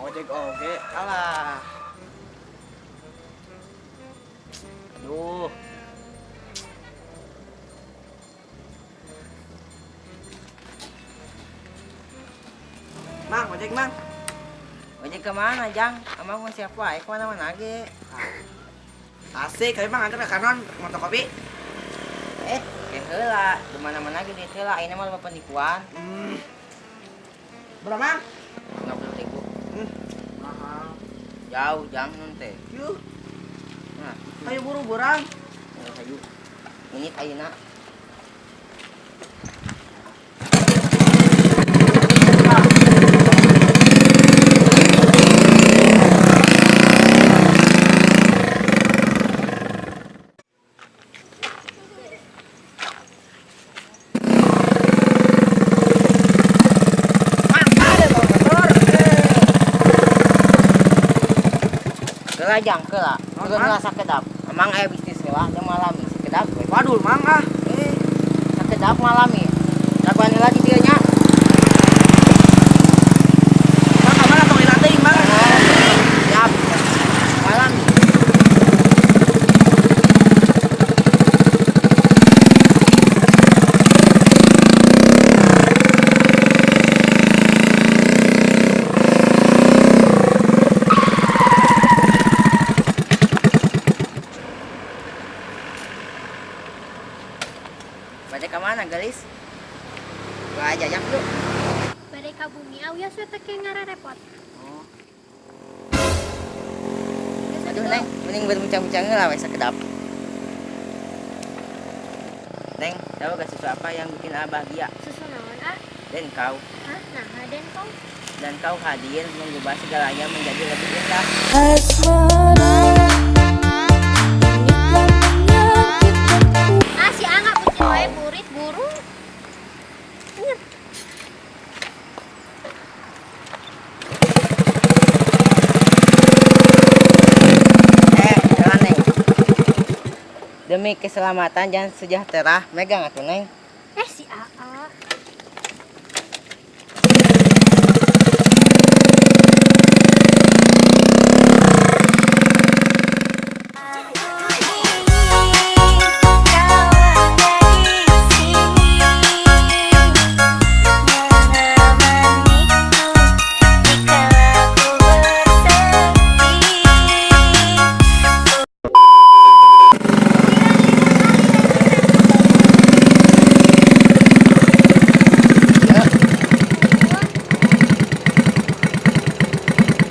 Ojek oge, alah. Aduh. Mang, ojek mang. Ojek kemana, Jang? Amang mau siapa? Ayo kemana-mana ge. Asik, tapi mang antar ke kanon motokopi. Kayak heula, di mana-mana ge duit heula, ayeuna mah loba penipuan. Berapa, Mang? 50.000. Mahal. Jauh, Jang, nun teh. Yuh. Nah, hayu buru-burang. Hayu. Menit ayeuna. Kela jang kela. Turun lah sakedap. Emang aya bisnis heula jeung malami sakedap we. Waduh, mang ah. Sakedap malami. Lakuan heula di dieu nya. Mang ka mana tong ila teuing, Mang? Siap. Malami. Bade ka mana, gelis? Gua aja jak lu. Bade ka bumi awias we teh ngarerepot. Oh. Aduh, Neng, mending berbincang-bincang lah we sakedap. Neng, tahu gak susu apa yang bikin Abah bahagia? Susu naon, ah? Dan kau. Hah? Nah, dan kau. Dan kau hadir mengubah segalanya menjadi lebih indah. Ah, si Angga bucin wae burit buru. Jalan, Neng. Demi keselamatan dan sejahtera, megang atuh, Neng. Si Aa.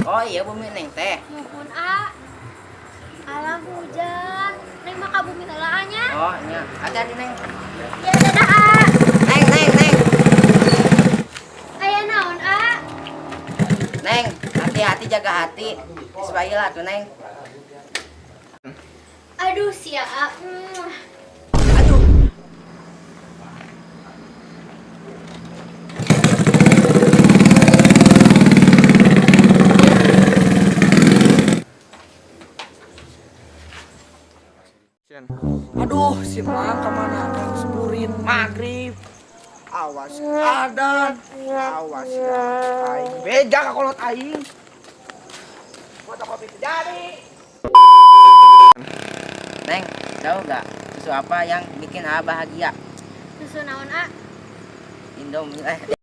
Oh iya bumi Neng teh. Muhun a. Alah hujan. Neng mah ka bumi heula nya. Oh nya. Hati-hati Neng. Ya dadah a. Neng, Neng, Neng. Aya naon a? Neng, hati-hati jaga hati. Geus bae lah tuh Neng. Aduh sia a. Aduh. Aduh, si Mang kemana? Seburin maghrib. Awas adan, awas ya. Aing beja ka kolot aing. Fotokopi terjadi. Neng, tahu gak susu apa yang bikin Aa bahagia? Susu naon, A? Indomie.